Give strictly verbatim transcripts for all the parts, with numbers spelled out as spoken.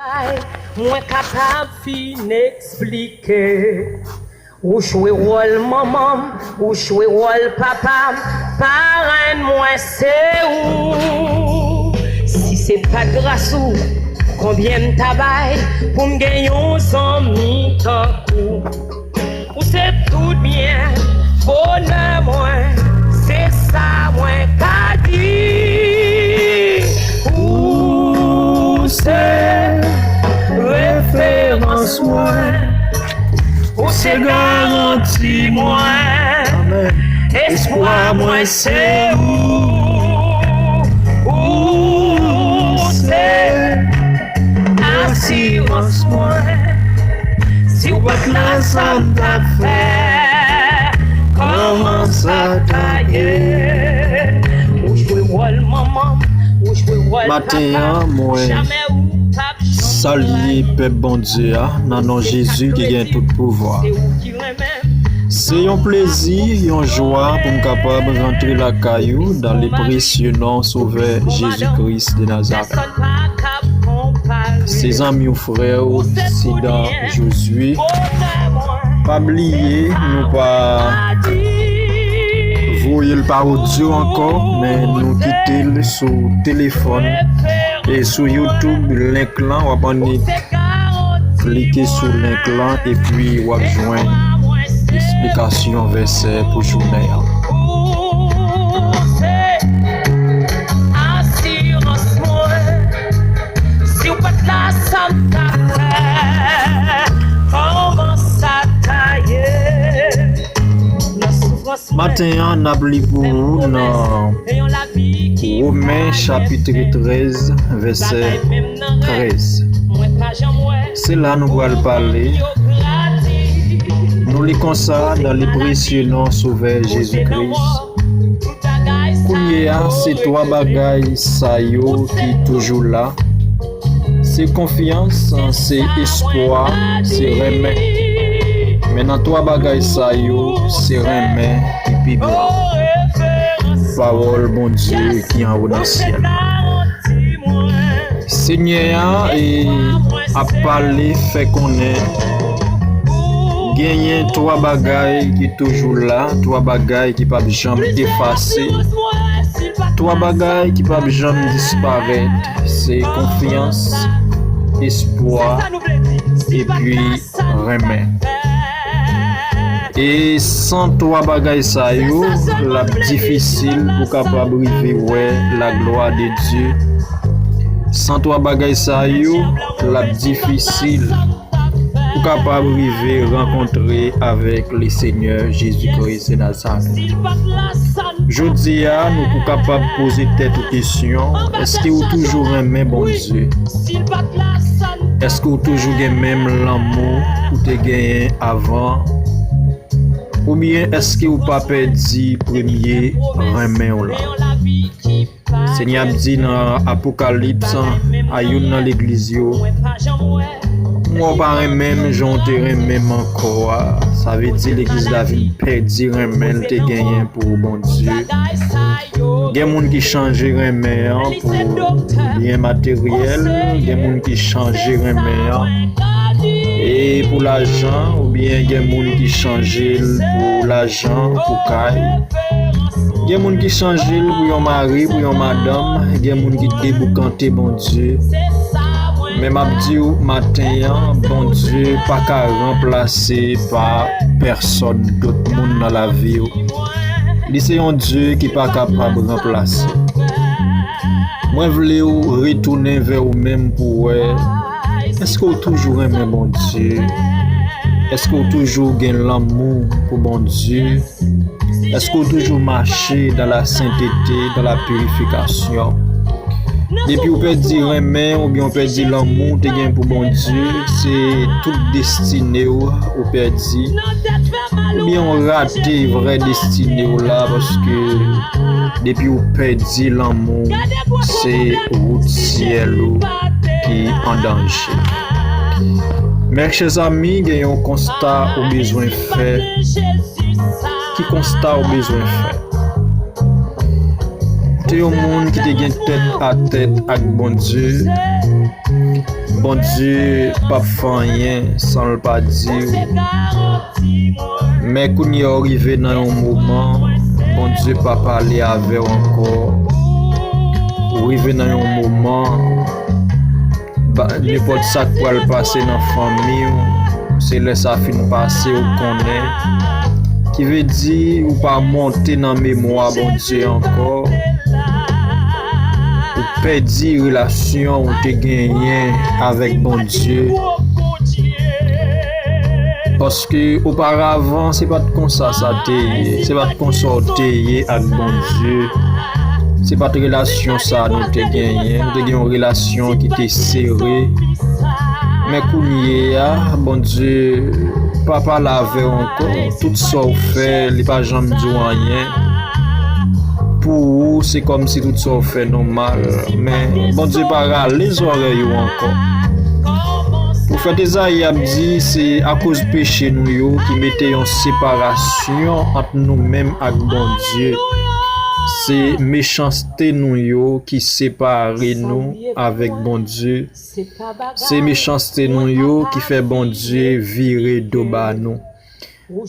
Mwen kapab fin eksplike. Ou jwe wòl manman m, ou jwe wòl papa m, parenn mwen se ou. Si se pa t gras ou, konbyen m ta bay pou m gen yon zanmi tankou w? Ou se tout byen, bonè mwen, se sa mwen ka di. Ou se referans mwen, ou se garanti mwen, espwa mwen se ou. Ou se asirans mwen. Si w pa t la, sa m t ap fè? Kòman sa ta ye? Ou jwe wòl manman m, ou jwe wòl papa m. Maten an, mwen salye pèp Bondye a nan non Jezi ki gen tout pouvwa. Se yon plezi, yon jwa pou m kapab rantre lakay ou dans le précieux nom Sauvè Jezi Kris de Nazarèt. Se zanmi w, frè w, Sidan Jozye. Pa bliye, nou pa voye l pa odyo ankò, men nou kite l sou telefòn e sou YouTube, link lan, w ap annik klike sou link lan, epi w ap jwenn esplikasyon vèsè pou jounen an. Ou se asirans mwen. Si w pa t la, sa m t ap fè? Kòman sa ta ye? Nan soufrans mwen, maten an, n ap li pou ou nan Women chapit trèz, vèsè trèz. Se la nou pral pale. Nou li konsa: dans le précieux nom Sauvè Jezi Kris. Kounye a, se twa bagay sa yo ki toujou la. Se konfyans, se espwa, se renmen. Men nan twa bagay sa yo, se renmen ki pi gran. Pawòl Bondye ki anwo nan syèl. Senyè a, e, ap pale, fè konnen genyen twa bagay ki toujou la, twa bagay ki p ap janm efase, twa bagay ki p ap janm disparèt. Se konfyans, espwa, epi renmen. E san twa bagay sa yo, l ap difisil pou kapab rive wè laglwa de Dye. San twa bagay sa yo, l ap difisil pou kapab rive rankontre avèk Lesenyè Jezi Kris de Nazarèt. Jodi a, nou pou kapab poze tèt ou kesyon, èske w toujou renmen Bondye? Èske w toujou gen menm lanmou ou te genyen avan? Oubyen èske w pa pèdi premye renmen w lan? Senyè ap di nan Apokalips a youn nan legliz yo, "M wè w pa renmen m jan w te renmen m ankò a." Sa vle di legliz la vin pèdi renmen l te genyen pou Bondye. Gen moun ki chanje renmen an pou byen materyèl, gen moun ki chanje renmen an e pou lajan, oubyen gen moun ki chanje l pou lajan, pou kay. Gen moun ki chanje l pou yon mari, pou yon madanm, gen moun ki deboukante Bondye. Men m ap di w maten an, Bondye pa ka ranplase pa pèsòn dòt moun nan lavi w. Li se yon Dye ki pa kapab ranplase. Mwen vle w retounen vè ou menm pou wè, èske w toujou renmen Bondye? Èske w toujou gen lanmou pou Bondye? Èske w toujou mache dans la sainteté, dans la purification? Depi w pèdi renmen oubyen w pèdi lanmou w te gen pou Bondye, se tout destine w ou pèdi. Oubyen w rate vrè destine w la, paske depi w pèdi lanmou, se wout syèl ou ki an danje. Men chè zanmi, gen yon konsta ou bezwen fè. Ki konsta w bezwen fè? Ou te yon moun ki te gen tèt a tèt ak Bondye, Bondye p ap fè anyen san l pa di w. Men kounye a w rive nan yon moman, Bondye pa pale avè w ankò. Ou rive nan yon moman, ba, nenpòt sa k pral pase nan fanmi w, se lè sa fin pase w konnen. Ki vle di ou pa monte nan memwa Bondye ankò. Ou pèdi relasyon ou te genyen avèk Bondye. Paske oparavan, se pa t konsa sa te ye. Se pa t konsa w te ye ak Bondye. Se pa t relasyon sa nou te genyen. Nou te gen yon relasyon ki te sere. Men kounye a, Bondye pa pale avè w ankò. Tout sa w fè, li pa janm di w anyen. Pou ou, se kòmsi tout sa w fè nòmal. Men Bondye pa rale zòrèy ou ankò. Pwofèt Ezayi ap di, se akoz peche nou yo ki mete yon separasyon ant nou menm ak Bondye. Se mechanste nou yo ki separe nou avèk Bondye. Se mechanste nou yo ki fè Bondye vire do ba nou.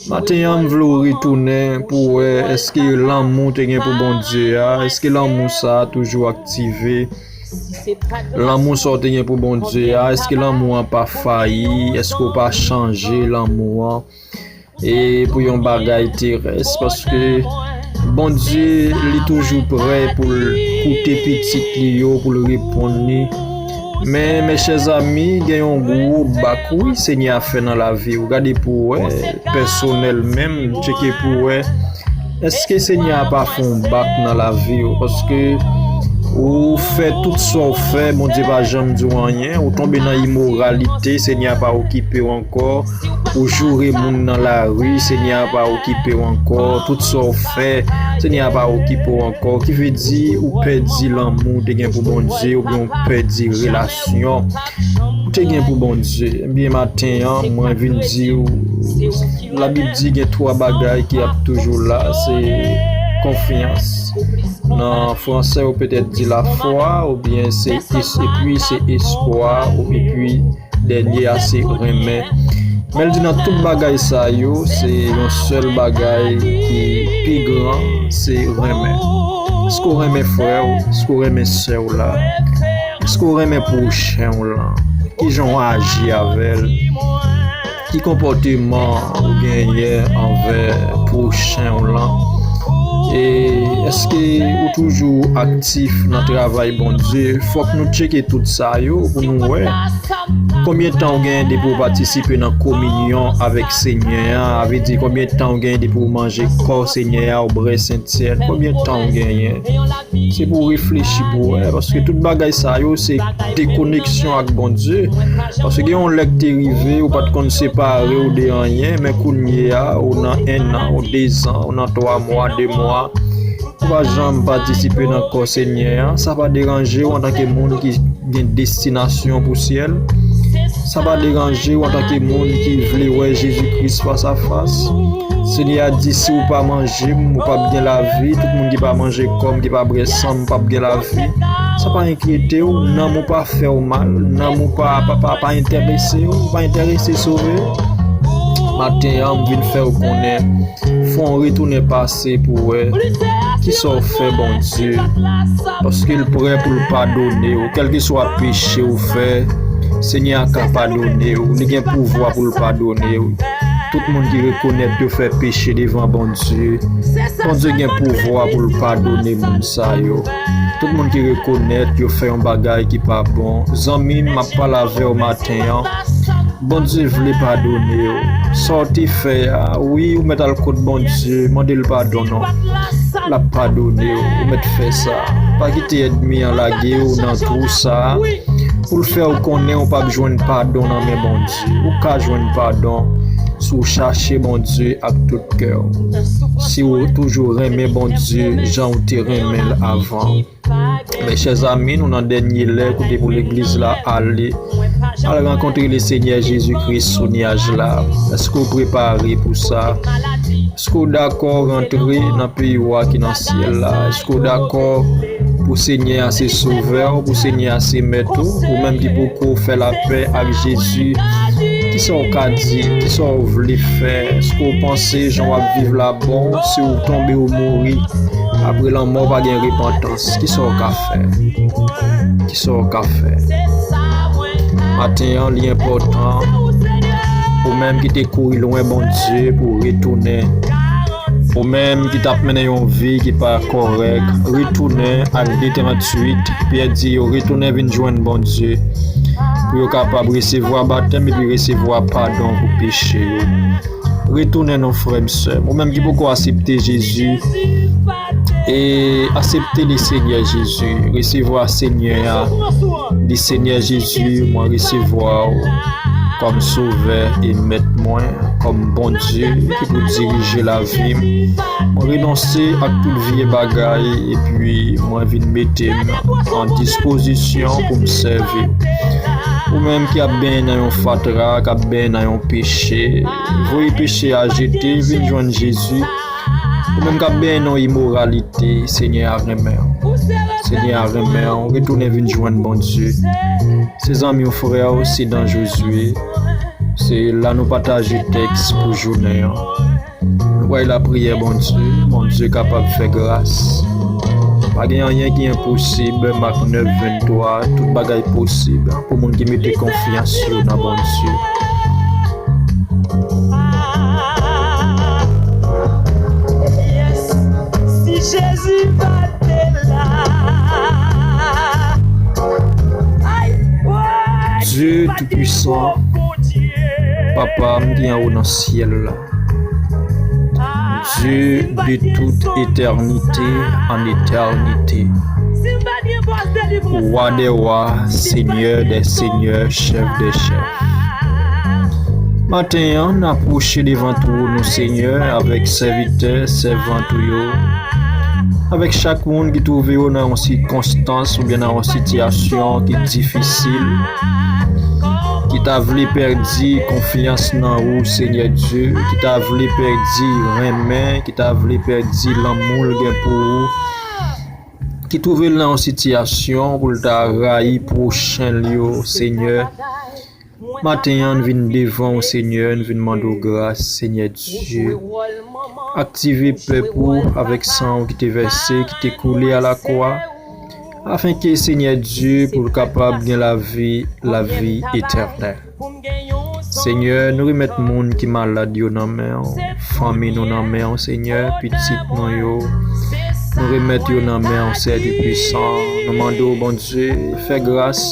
Maten an, m vle w retounen pou w wè èske lanmou w te gen pou Bondye a, èske lanmou sa a toujou aktive? Lanmou sa w te gen pou Bondye a, èske lanmou an pa fayi? Èske w pa chanje lanmou an? E pou yon bagay terès, paske Bondye, li toujou prè pou l koute pitit li yo, pou l reponn li. Men, mes chers amis, gen yon gwo bak, wi, Senyè a fè nan lavi w. Gade pou w wè, pèsonèlman, m tcheke pou w wè, èske Senyè a pa fè yon bak nan lavi w? Paske ou fè tout sa w fè, Bondye pa janm di w anyen. Ou tonbe nan imoralite, Senyè a pa okipe w ankò. Ou joure moun nan lari, Senyè a pa okipe w ankò. Tout sa w fè, Senyè a pa okipe w ankò. Ki vle di, ou pèdi lanmou ou te gen pou Bondye, oubyen ou pèdi relasyon ou te gen pou Bondye. Ebyen, maten an, mwen vin di w, Labib di gen twa bagay ki ap toujou la, se konfyans. Nan fransè, yo petèt di lafwa, oubyen se es-, epi se espwa, ou epi dènye a se renmen. Men l di nan tout bagay sa yo, se yon sèl bagay ki pi gran, se renmen. Èske w renmen frè w? Èske w renmen sè w la? Èske w renmen pwochen w lan? Kijan w aji avè l? Ki konpòteman ou genyen anvè pwochen w lan? E èske ou toujou aktif nan travay Bondye? Fòk nou tcheke tout sa yo pou nou wè konbyen tan w genyen depi w patisipe nan kominyon avèk Senyè a. A vle di, konbyen tan w genyen depi w manje kò Senyè a, w bwè Sentsèn? Konbyen tan w genyen? Se pou w reflechi pou w wè, paske tout bagay sa yo se dekoneksyon ak Bondye. Paske gen yon lè k te rive, ou pa t konn separe w de anyen, men kounye a, ou nan en an, ou dezan, ou nan twa mwa, de mwa, ou pa janm patisipe nan kò Senyè a. Sa pa deranje w antanke moun ki gen destinasyon pou syèl? Sa pa deranje w antanke moun ki vle wè Jezi Kris fas a fas? Senyè a di, si w pa manje m, ou p ap gen lavi. Tout moun ki pa manje kò m, ki pa bwè san m, p ap gen lavi. Sa pa enkyete w, nanm ou pa fè w mal, nanm ou pa, pa, pa, pa enterese w, ou pa enterese sove w. Maten an, m vin fè w konnen, fò w retounen pase pou w wè kisa w fè Bondye. Paske l prè pou l padone w. Kèlkeswa peche w fè, Senyè a ka padone w. Li gen pouvwa pou l padone w. Tout moun ki rekonèt yo fè peche devan Bondye, Bondye gen pouvwa pou l padone moun sa yo. Tout moun ki rekonèt yo fè yon bagay ki pa bon. Zanmi m, m ap pale avè w maten an. Bondye vle padone w. Sa w te fè a, wi, ou mèt al kot Bondye, mande l padon non. L ap padone w, ou mèt fè sa. Pa kite ènmi an lage w nan twou sa a pou l fè w konnen ou p ap jwenn padon nan men Bondye. Ou ka jwenn padon si w chache Bondye ak tout kè w. Si w toujou renmen Bondye jan w te renmen l avan. Mes chers amis, nou nan dènye lè kote pou legliz la ale. Al rankontre Lesenyè Jezi Kris sou nyaj la. Èske w prepare pou sa? Èske w dakò rantre nan peyi w a ki nan syèl la? Èske w dakò pou Senyè a se Sovè w, pou Senyè a se Mèt ou, ou menm ki poko fè lapè ak Jezi, kisa w ka di? Kisa w vle fè? Èske w panse jan w ap viv la bon? Si w tonbe, w mouri, apre lanmò pa gen repantans, kisa w ka fè? Kisa w ka fè? Maten an, li enpòtan, ou menm ki te kouri lwen Bondye pou w retounen, ou menm ki t ap mennen yon vi ki pa kòrèk, retounen ak de tranntuit. Pyè di yo retounen vin jwenn Bondye pou yo kapab resevwa batèm epi resevwa padon pou peche yo. Retounen non, frè m, sè m. Ou menm ki poko aksepte Jezi, e aksepte le Senyè Jezi. Resevwa Senyè a. Di, Senyè Jezi, mwen resevwa w kòm Sovè e Mèt mwen, kòm Bondye ki pou dirije lavi m. Mwen renonse ak tout vye bagay, epi mwen vin mete m an dispozisyon pou m sèvi w. Ou menm ki ap benyen nan yon fatra, k ap benyen nan yon peche, voye peche a jete, vin jwenn Jezi. Ou menm k ap benyen nan imoralite, Senyè a renmen w. Senyè a renmen w, retounen vin jwenn Bondye. Se zanmi w, frè w, se Dan Jozye. Se la nou pataje tèks pou jounen an. Nou bay lapriyè Bondye, Bondye kapab fè gras. Pa gen anyen ki enposib, Mak nèf venntwa, tout bagay posib pou moun ki mete konfyans yo nan Bondye. Yes, si Jezi pa te la. Dye Toupisan, Papa m ki anwo nan syèl la, Dye de tout etènite an etènite, Wa dè wa, Senyè dè senyè, Chèf dè chèf. Maten an, n apwoche devan twòn ou, Senyè, avèk sèvitè, sèvant ou yo, avèk chak moun ki twouve yo nan yon sikonstans oubyen nan yon sitiyasyon ki difisil, ki ta vle pèdi konfyans nan ou, Senyè Dye, ki ta vle pèdi renmen, ki ta vle pèdi lanmou l gen pou ou, ki twouve l nan yon sitiyasyon pou l ta rayi pwochen l yo, Senyè. Maten an, n vin devan w, Senyè, n vin mande w gras, Senyè Dye. Aktive pèp ou avèk san w ki te vèse, ki te koule alakwa, afenke, Senyè Dye, pou l kapab gen lavi, lavi etènèl. Senyè, nou remèt moun ki malad yo nan men w, fanmi nou nan men w, Senyè, pitit nou yo, nou remèt yo nan men w, Sè Toupisan. Nou mande w, Bondye, fè gras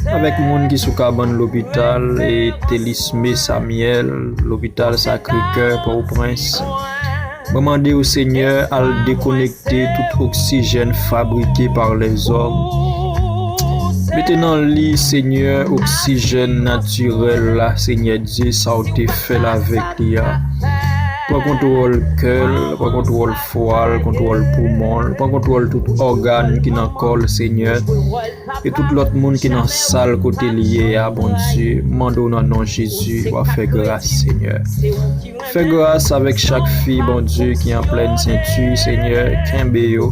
avèk moun ki sou kabann lopital, e Telisme Samyèl, lopital Sakre Kè, Pòtoprens. Mwen mande w, Senyè, al dekonekte tout oksijèn fabrike pa lèzòm. Mete nan li, Senyè, oksijèn natirèl la, Senyè Dye, sa w te fè l avèk li a. Pran kontwòl kè l, pran kontwòl fwa l, kontwòl poumon l, pran kontwòl tout ògàn ki nan kò l, Senyè. E tout lòt moun ki nan sal kote l ye a, Bondye, m mande w nan non Jezi, w a fè gras, Senyè. Fè gras avèk chak fi, Bondye, ki an plèn senti, Senyè, kenbe yo.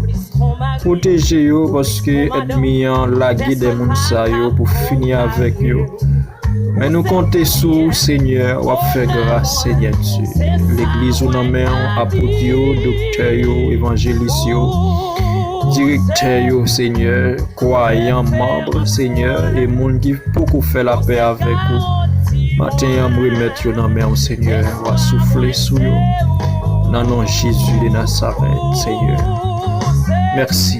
Pwoteje yo, paske ènmi an lage de moun sa yo pou fini avèk yo. Men nou konte sou ou, Senyè, w ap fè gras, Senyè Dye. Legliz ou nan men w, apot yo, doktè yo, evanjelis yo, direktè yo, Senyè, kwayan, manm, Senyè, e moun ki poko fè lapè avèk ou. Maten an, m remèt yo nan men w, Senyè, w a soufle sou yo. Nan non Jezi de Nazarèt, Senyè. Mèsi.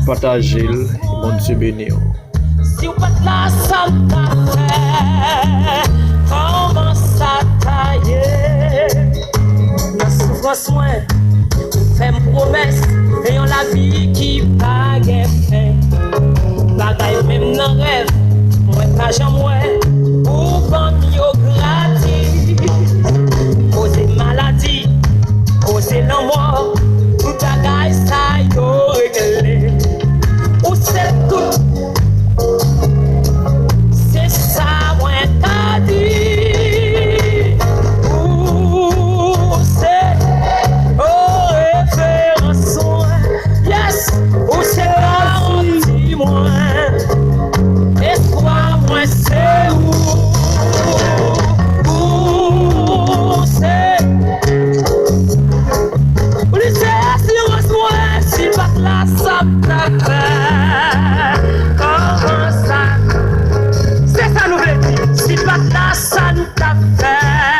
Pataje l. Bondye beni w. Si w pa t la, sa m ta fè? Kòman sa ta ye? Nan soufrans mwen, ou fè m pwomès de yon lavi ki pa gen fen. Bagay menm nan rèv mwen pa janm wè, ou ban m yo gratis. Koze maladi, koze lanmò, tout bagay sa yo regle. Ou se tout. Se sa mwen ka di. Ou se, o, referans mwen. Yes, ou Kòman sa? Se sa nou vle di. Si pa t la, sa n t ap fè?